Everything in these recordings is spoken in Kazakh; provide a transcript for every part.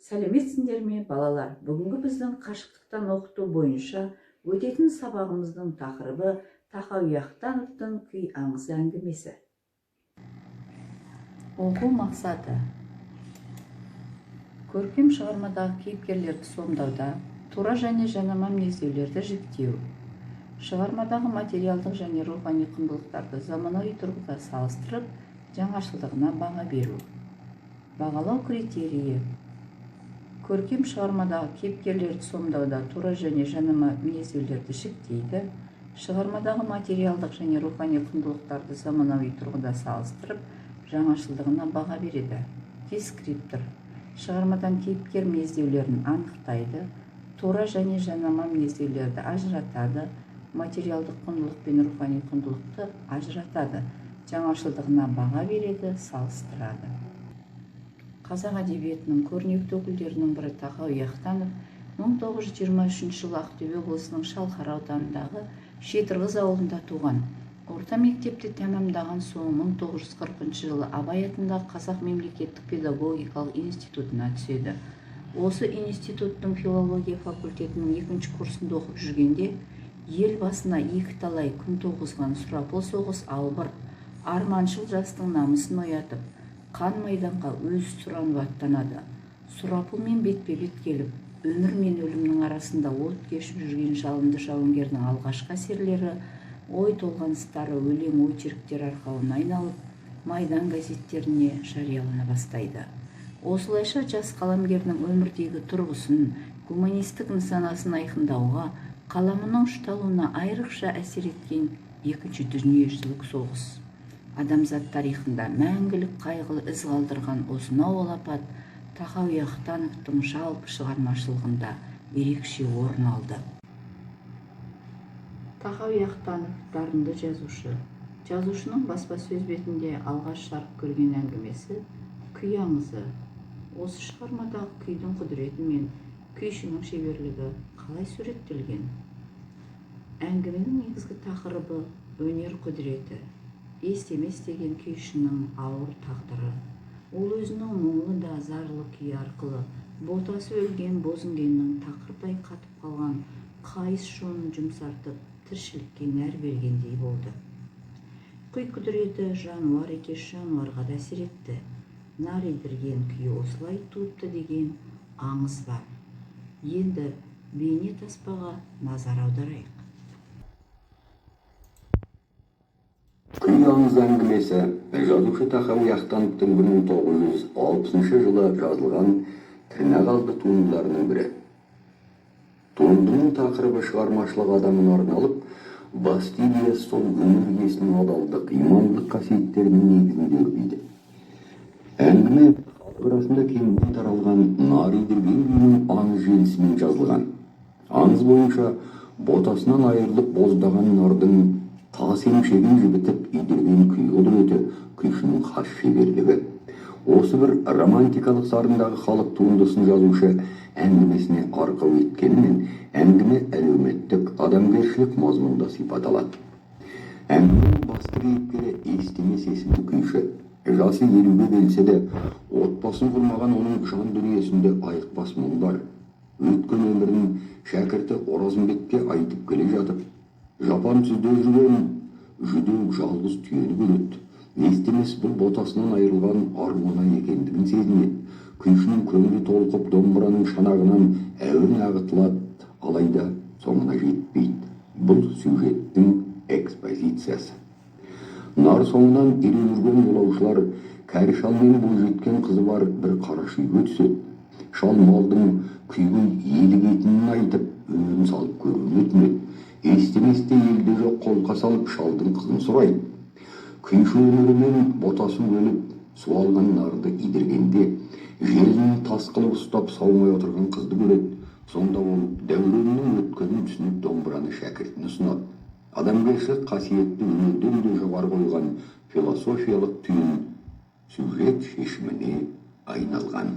Сәлеметсіңдер ме, балалар? Бүгінгі біздің қашықтықтан оқыту бойынша өтетін сабағымыздың тақырыбы Тахауи Ахтановтың «Күй аңызы» әңгімесі. Оқу мақсаты: көркем шығармадағы кейіпкерлерді сомдауда тура және жанама мінездеулерді жіктеу, шығармадағы материалдық және рухани құндылықтарды заманауи тұрғыда салыстырып, жаңашылдығына баға беру. Бағалау критерийі: көркем шығармадағы кейіпкерлерді сомдауда тура және жанама мінездеулерді жіктейді, шығармадағы материалдық және рухани құндылықтарды заманауи тұрғыда салыстырып, жаңашылдығына баға береді. Дескриптор: шығармадан кейіпкер мінездеулерін анықтайды, тура және жанама мінездеулерді ажыратады, материалдық құндылық пен рухани құндылықты ажыратады, жаңашылдығына баға береді, салыстырады. Қазақ әдебиетінің көрнекті өкілдерінің бірі Тахауи Ахтанов 1923 жылы Ақтөбе облысының Шалқар ауданындағы Шетырғыз ауылында туған. Орта мектепті тәмамдаған соң 1940 жылы Абай атындағы Қазақ мемлекеттік педагогикалық институтына түседі. Осы институттың филология факультетінің екінші курсында оқып жүргенде ел басына екі талай күн туғызған сұрапыл соғыс албырт, арманшыл жастың намысын оятып, қан майданға өз сұранып аттанады. Сұрапылмен бетпе-бет келіп, өмір мен өлімнің арасында от кешіп жүрген жалынды жауынгердің алғашқы әсерлері, ой толғаныстары өлең очерктер арқауына айналып, майдан газеттеріне жариялана бастайды. Осылайша жас қаламгердің өмірдегі тұрғысын, гуманистік нысанасын айқындауға, қаламының ұшталуына айрықша әсер еткен Екінші дүниежүзілік соғыс. Адамзат тарихында мәңгілік қайғылы із қалдырған осынау алапат Тахауи Ахтановтың жалпы шығармашылығында ерекше орын алды. Тахауи Ахтанов дарынды жазушы. Жазушының баспасөз бетінде алғаш жарық көрген әңгімесі «Күй аңызы». Осы шығармадағы күйдің құдіреті мен күйшінің шеберлігі қалай суреттелген? Әңгіменің негізгі тақырыбы өнер құдіреті. Естемес деген күйшінің ауыр тағдыры. Ол өзінің мұңлы да зарлы күйі арқылы ботасы өлген Бозінгеннің тақырдай қатып қалған қайыс жонын жұмсартып, тіршілікке нәр бергендей болды. Күй құдіреті жануар екеш жануарға да әсер етті. Нар идірген күйі осылай туыпты деген аңыз бар. Енді бейне таспаға назар аударайық. «Күй аңызы» әңгімесі жазушы Тахауи Ахтановтың 1960 жылы жазылған тырнақалды туындыларының бірі. Туындының тақырыбы шығармашылық адамына арналып, басты идеясы сол өнер иесінің адалдық, имандылық қасиеттерінің негізінде өрбиді. Әңгіме халық арасында кеңінен таралған нар идірген күйінің аңыз желісімен жазылған. Аңыз бойынша, ботасынан айырылып боздаған нардың тас емшегін жібітіп идірген күй құдіреті күйшінің хас шеберлігі. Осы бір романтикалық сарындағы халық туындысын жазушы әңгімесіне арқау еткенімен, әңгіме әлеуметтік, адамгершілік мазмұнда сипат алады. Әңгіменің басты кейіпкері Естемес есімді күйші. Жасы 50-ге келсе де, отбасын құрмаған оның жан дүниесінде айықпас мұң бар. Өткен өмірін шәкірті Оразымбетке айтып келе жатып, жапан түзде жүрген жүдеу жалғыз түйені көреді. Естемес бұл ботасынан айырылған аруана екендігін сезінеді. Күйшінің көңілі толқып, домбыраның шанағынан әуен ағытылады, алайда соңына жетпейді. Бұл сюжеттің экспозициясы. Нар соңынан ере жүрген жолаушылар кәрі шал мен бойжеткен қызы бар бір қараш үйге түседі. Шал малдың күйге елігетінін айтып, өнерін салып көруін өтінеді. Естемес те елде жоқ қолқа салып, шалдың қызын сұрайды. Күйші өмірімен ботасы өліп, суалған нарды идіргенде, желінін тас қылып ұстап саумай отырған қызды көреді. Сонда ол дәуреннің өткенін түсініп, домбыраны шәкіртіне ұсынады. Адамгершілік қасиетті өнерден де жоғары қойған философиялық түйін сюжет шешіміне айналған.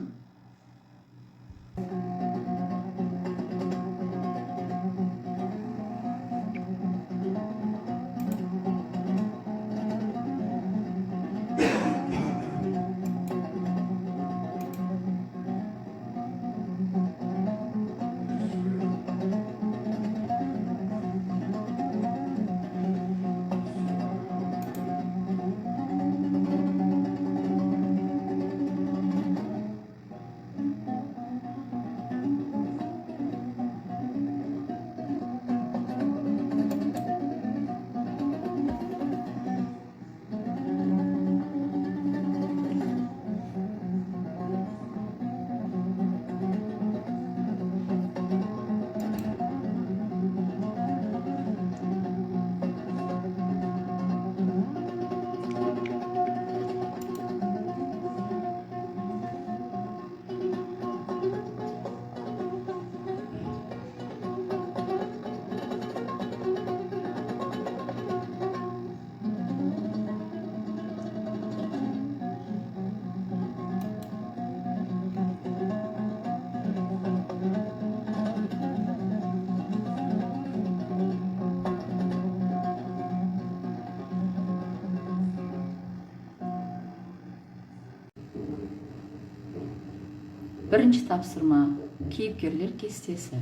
Бірінші тапсырма: кейіпкерлер кестесі.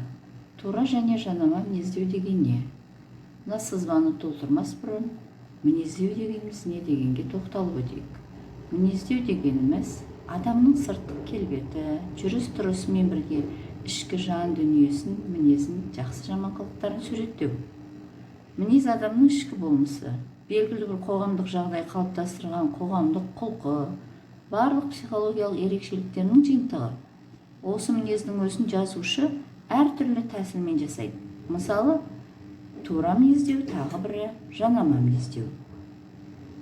Тура және жанама мінездеу деген не? Мына сызбаны толтырмас бұрын мінездеу дегеніміз не дегенге тоқталып өтейік. Мінездеу дегеніміз адамның сыртқы келбеті, жүріс-тұрысымен бірге ішкі жан дүниесін, мінезін, жақсы-жаман қылықтарын суреттеу. Мінез адамның ішкі болмысы, белгілі бір қоғамдық жағдай қалыптастырған қоғамдық құлқы, барлық психологиялық ерекшеліктерінің жиынтығы. Осы мінездің өзін жазушы әртүрлі тәсілмен жасайды. Мысалы, тура мінездеу, тағы бірі жанама мінездеу.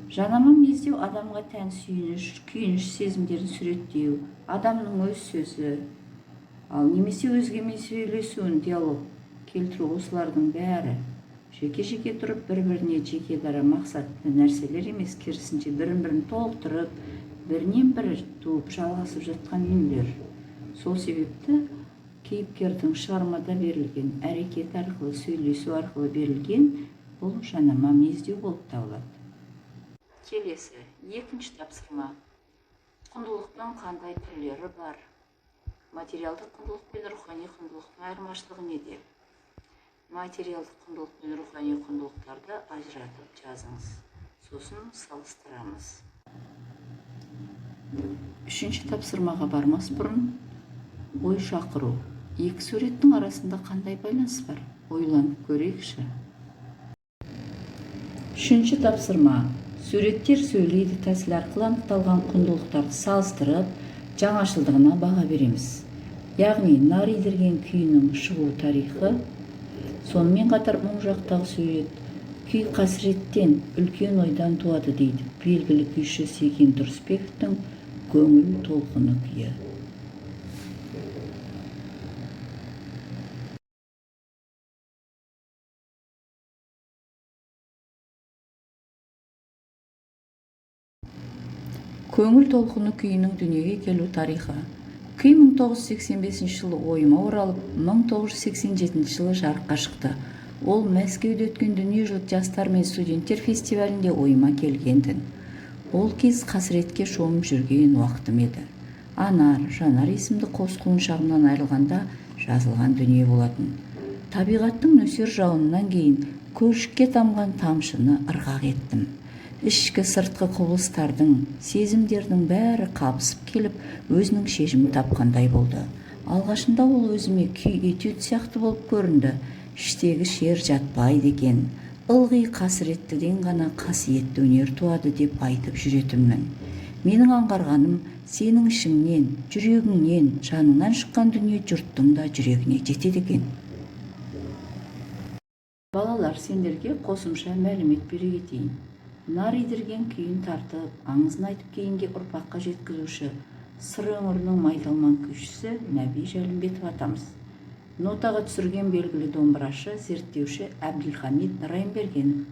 Жанама мінездеу адамға тән сүйініш, күйініш сезімдерін суреттеу, адамның өз сөзі, ал немесе өзгемен сөйлесуін, диалог келтіру. Осылардың бәрі жеке-жеке тұрып, бір-біріне жеке дара мақсатты нәрселер емес, керісінше бірін-бірін толықтырып, бірінен бірі туып жалғасып жатқан дүниелер. Сол себепті кейіпкердің шығармада берілген әрекет арқылы, сөйлесу арқылы берілген бұл жанама мінездеу болып табылады. Келесі екінші тапсырма: құндылықтың қандай түрлері бар? Материалдық құндылық пен рухани құндылықтың айырмашылығы неде? Материалдық құндылық пен рухани құндылықтарды ажыратып жазыңыз, сосын салыстырамыз. Үшінші тапсырмаға бармас бұрын ой шақыру. Екі суреттің арасында қандай байланыс бар? Ойланып көрейікші. Үшінші тапсырма: суреттер сөйлейді тәсілі арқылы анықталған құндылықтарды салыстырып, жаңашылдығына баға береміз. Яғни «Нар идірген» күйінің шығу тарихы, сонымен қатар оң жақтағы сурет. Күй қасіреттен, үлкен ойдан туады дейді белгілі күйші Секен Тұрысбековтің «Көңіл толқыны» күйі. «Көңіл толқыны» күйінің дүниеге келу тарихы. Күй 1985 жылы ойыма оралып, 1987 жылы жарыққа шықты. Ол Мәскеуде өткен дүниежүзілік жастар мен студенттер фестивалінде ойыма келген-тін. Ол кез қасіретке шомып жүрген уақытым еді. Анар, Жанар есімді қос құлыншағымнан айырылғанда жазылған дүние болатын. Табиғаттың нөсер жауынынан кейін көршікке тамған тамшыны ырғақ еттім. Ішкі сыртқы құбылыстардың, сезімдердің бәрі қабысып келіп, өзінің шешімін тапқандай болды. Алғашында ол өзіме күй этюд сияқты болып көрінді. Іштегі шер жатпайды екен. Ылғи қасіреттіден ғана қасиетті өнер туады деп айтып жүретінмін. Менің аңғарғаным, сенің ішіңнен, жүрегіңнен, жаныңнан шыққан дүние жұрттың да жүрегіне жетеді екен. Балалар, сендерге қосымша мәлімет бере кетейін. «Нар идірген» күйін тартып, аңызын айтып кейінгі ұрпаққа жеткізуші Сыр өңірінің майталман күйшісі Нәби Жәлімбетов атамыз. Нотаға түсірген белгілі домбырашы, зерттеуші Әбділхамид Райымбергенов.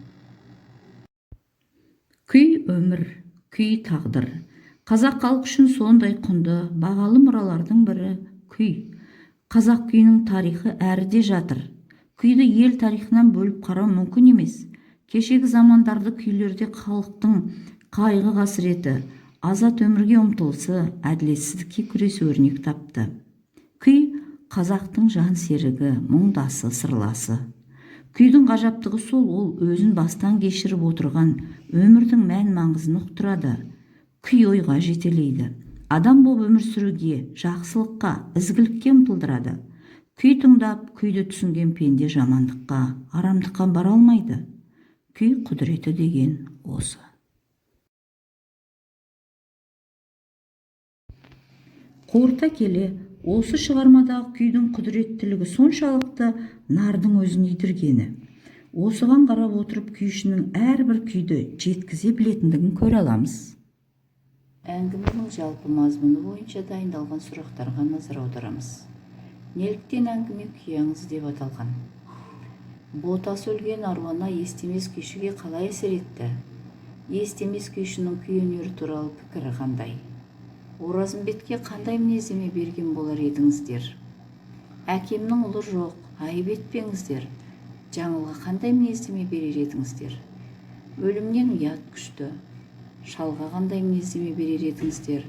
Күй өмір, күй тағдыр. Қазақ халқы үшін сондай құнды, бағалы мұралардың бірі күй. Қазақ күйінің тарихы әріде жатыр. Күйді ел тарихынан бөліп қарау мүмкін емес. Кешегі замандарды күйлерде халықтың қайғы-қасіреті, азат өмірге ұмтылысы, әділетсіздікке күресі өрнек тапты. Күй қазақтың жан серігі, мұңдасы, сырласы. Күйдің ғажаптығы сол, ол өзін бастан кешіріп отырған өмірдің мән-маңызын ұқтырады. Күй ойға жетелейді. Адам боп өмір сүруге, жақсылыққа, ізгілікке ұмтылдырады. Күй тыңдап, күйді түсінген пенде жамандыққа, арамдыққа бара алмайды. Күй құдіреті деген осы. Қорыта келе, осы шығармадағы күйдің құдіреттілігі соншалықты, нардың өзін идіргені. Осыған қарап отырып күйшінің әрбір күйді жеткізе білетіндігін көре аламыз. Әңгіменің жалпы мазмұны бойынша дайындалған сұрақтарға назар аударамыз. Неліктен әңгіме «Күй аңызы» деп аталған? Ботасы өлген аруана Естемес күйшіге қалай әсер етті? Естемес күйшінің күй өнері туралы пікірі қандай? Оразымбетке қандай мінездеме берген болар едіңіздер? Әкемнің ұлы жоқ, айып етпеңіздер. Жаңылға қандай мінездеме берер едіңіздер? Өлімнен ұят күшті. Шалға қандай мінездеме берер едіңіздер?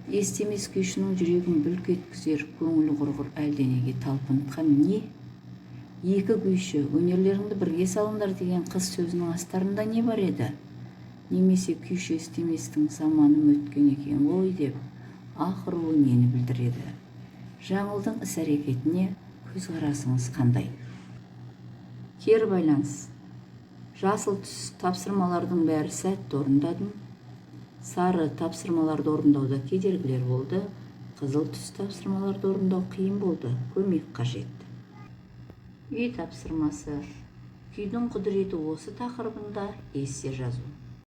Естемес күйшінің жүрегін бүлк еткізер, көңілі құрғыр әлденеге талпынтқан не? Екі күйші, өнерлеріңді бірге салыңдар деген қыз сөзінің астарында не бар еді? Немесе күйші Естеместің заманым өткен екен ғой деп аһ ұруы нені білдіреді? Жаңылдың іс әрекетіне көзқарасыңыз қандай? Кері байланыс. Жасыл түс: тапсырмалардың бәрі сәтті орындадым. Сары: тапсырмаларды орындауда кедергілер болды. Қызыл түс: тапсырмаларды орындау қиын болды, көмек қажет. Үй тапсырмасы: күйдің құдіреті осы тақырыбында эссе жазу.